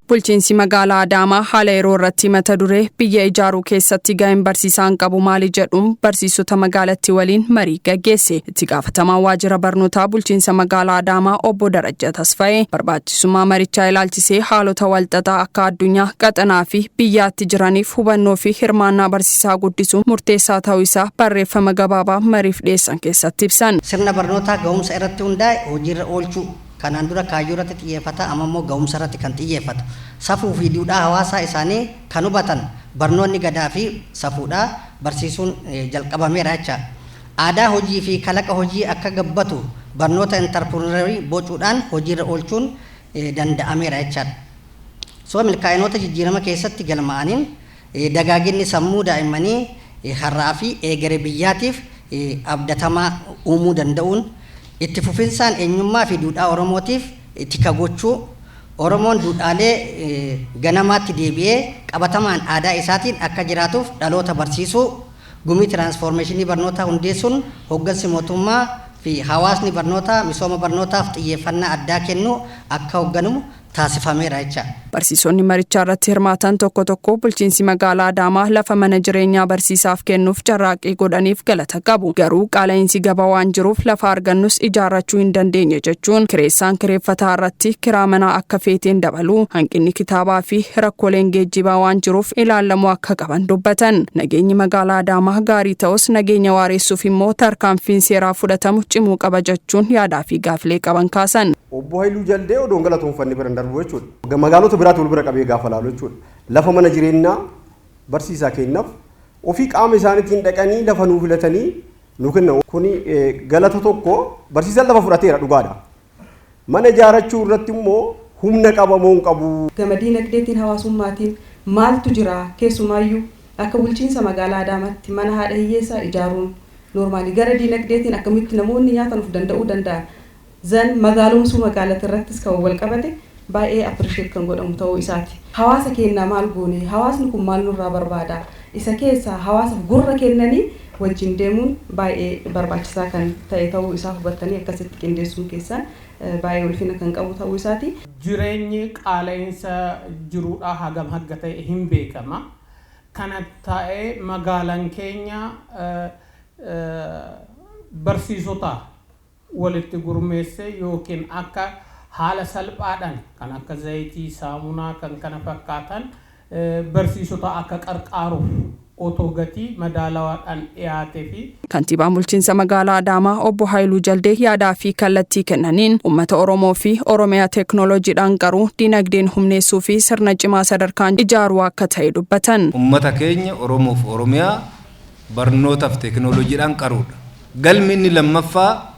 Bulchiinsi magaalaa Adaamaa haala yeroo irratti mata duree "Biyya ijaaruu keessatti gaheen barsiisaan qabu maali?" jedhuun barsiisota magaalattii waliin marii gaggeesse. Itti gaafatamaan waajjira barnootaa bulchiinsa magaalaa Adaamaa Obbo Darajja Tasfaa'ee barbaachisummaa marichaa ilaalchisee haalota walxaxaa akka addunyaa, qaxanaa fi biyyaatti jiraniif hubannoo fi hirmaannaa barsiisaa guddisuun murteessaa ta'uu isaa barreeffama gabaabaa mariif dhiyeessan keessatti ibsan. Sirna barnootaa ga'umsa irratti hundaa'e hojiirra oolchuu. Kanaan dura kaayyoo irratti xiyyeeffata, amma immoo ga'umsa irratti kan xiyyeeffatu. Safuu fi duudhaa hawaasaa isaanii kan hubatan barnoonni gadaa fi safuudhaa barsiisuun jalqabameera jecha. Aadaa hojii fi kalaqa hojii akka gabbatu barnoota intarpirinarii bocuudhaan hojiirra oolchuun danda'ameera jechaadha. So milkaa'inoota jijjiirama keessatti galmaa'aniin dagaaginni sammuu daa'immanii har'aa fi eegere biyyaatiif abdatamaa uumuu danda'uun, itti fufinsaan eenyummaa fi duudhaa Oromootiif tika gochuu, Oromoon duudhaalee ganamaatti deebi'ee qabatamaan aadaa isaatiin akka jiraatuuf dhaloota barsiisuu, gumii tiraansfoormeeshinii barnootaa hundeessuun hoggansi mootummaa fi hawaasni barnootaa misooma barnootaaf xiyyeeffannaa addaa kennu akka hogganamu taasifameera jecha. Barsiisonni marichaa irratti hirmaatan tokko tokko bulchiinsi magaalaa Adaamaa lafa mana jireenyaa barsiisaaf kennuuf carraaqqii godhaniif galata qabu. Garuu qaala'insi gabaa waan jiruuf lafa argannus ijaarrachuu hin dandeenye jechuun, kireessaan kireeffataa irratti kiraa manaa akka feeteen dabaluu, hanqinni kitaabaa fi rakkooleen geejjibaa waan jiruuf ilaalamuu akka qaban dubbatan. Nageenyi magaalaa Adaamaa gaarii ta'us, nageenya waareessuuf immoo tarkaanfiin seeraa fudhatamu cimuu qaba jechuun yaadaa fi gaafilee qaban kaasan. Obbo Haayiluu Jaldee odoon galatoonfanne bira hin darbu jechuudha. Magaalota biraatti wal bira qabee gaafa laalu jechuudha. Lafa mana jireenyaa barsiisaa kennaaf ofii qaama isaaniitiin dhaqanii lafa nuu filatanii nu kennan. Kuni galata tokko, barsiisaan lafa fudhateera dhugaadha. Mana ijaarachuu irratti immoo humna qaba moo hin qabu? Gama diinagdeetiin, hawaasummaatiin maaltu jira? Keessumaayyuu akka bulchiinsa magaalaa Adaamaatti mana haadha hiyyeessaa ijaaruun normally gara diinagdeetiin akkamitti namoonni nyaatan of danda'uu danda'an zan magaalomsuu magaalatti irrattis kan wal qabate baay'ee appreciate kan godhamu ta'uu isaati. Hawaasa keenyaa maal goone? Hawaasni kun maal nurraa barbaada? Isa keessaa hawaasaaf gurra kennanii wajjin deemuun baay'ee barbaachisaa kan ta'e ta'uu isaa hubattanii akkasitti qindeessuun keessan baay'ee ulfina kan qabu ta'uu isaati. Jireenyi qaala'insa jiruudhaa hagam hagga ta'e hin beekama. Kana ta'ee magaalaan keenya barsiisota walitti gurmeessee yookiin akka haala salphaadhaan kan akka zayitii, saamunaa, kan kana fakkaatan barsiisota akka qarqaaruuf otoo gatii madaalawaadhaan dhiyaatee fi Kantiibaan bulchiinsa magaalaa Adaamaa Obbo Haayiluu Jaldee yaadaa fi kallattii kennaniin uummata Oromoo fi Oromiyaa teeknooloojiidhaan qaruu, dinagdeen humneessuu fi sirna cimaa sadarkaan ijaaruu akka ta'e dubbatan. Uummata keenya Oromoof Oromiyaa barnootaaf teeknooloojiidhaan qaruudha. Galmi inni lammaffaa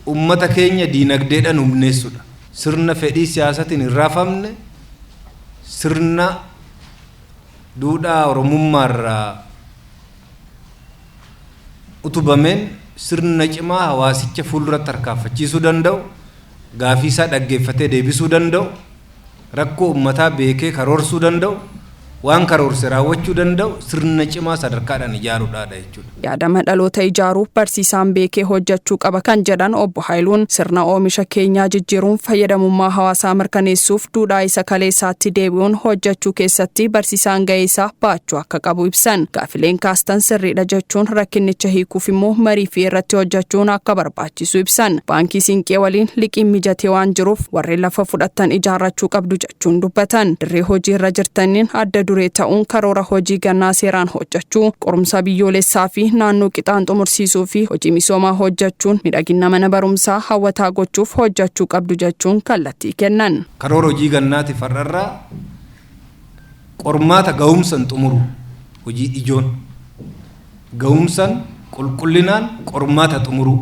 uummata keenya diinagdeedhaan humneessuudha. Sirna fedhii siyaasatiin hin raafamne, sirna duudhaa Oromummaarraa utubameen, sirna cimaa hawaasicha fuulduratti tarkaanfachiisuu danda'u, gaafii isaa dhaggeeffatee deebisuu danda'u, rakkoo uummataa beekee karoorsuu danda'u, waan karoorse raawwachuu danda'u, sirna cimaa sadarkaadhaan ijaaruudhaadha jechuudha. Yaadama dhaloota ijaaruu barsiisaan beekee hojjechuu qaba kan jedhan Obbo Haayiluun, sirna oomisha keenyaa jijjiiruun fayyadamummaa hawaasaa mirkaneessuuf duudhaa isa kaleessaatti deebi'uun hojjechuu keessatti barsiisaan gahee isaa baachuu akka qabu ibsan. Gaafileen kaastan sirriidha jechuun, rakkinnicha hiikuuf immoo marii fi irratti hojjechuun akka barbaachisu ibsan. Baankii Siinqee waliin liqiin mijatee waan jiruuf warreen lafa fudhattan ijaarrachuu qabdu jechuun dubbatan. Dirree hojii irra jirtaniin adda duree ta'uun karoora hojii gannaa seeraan hojjechuu, qorumsa biyyoolessaa fi naannoo qixaan xumursiisuu fi hojii misoomaa hojjechuun miidhagina mana barumsaa hawwataa gochuuf hojjechuu qabdu jechuun kallattii kennan. Karoora hojii gannaatiif har'arraa qormaata ga'umsan xumuru, hojii ijoon ga'umsan qulqullinaan qormaata xumuru.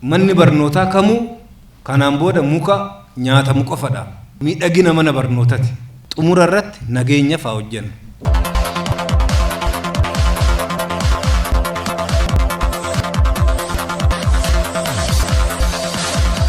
Manni barnootaa kamuu kanaan booda muka nyaatamu qofadha. Miidhagina mana barnootati. Xumura irratti nageenya faa hojjenna.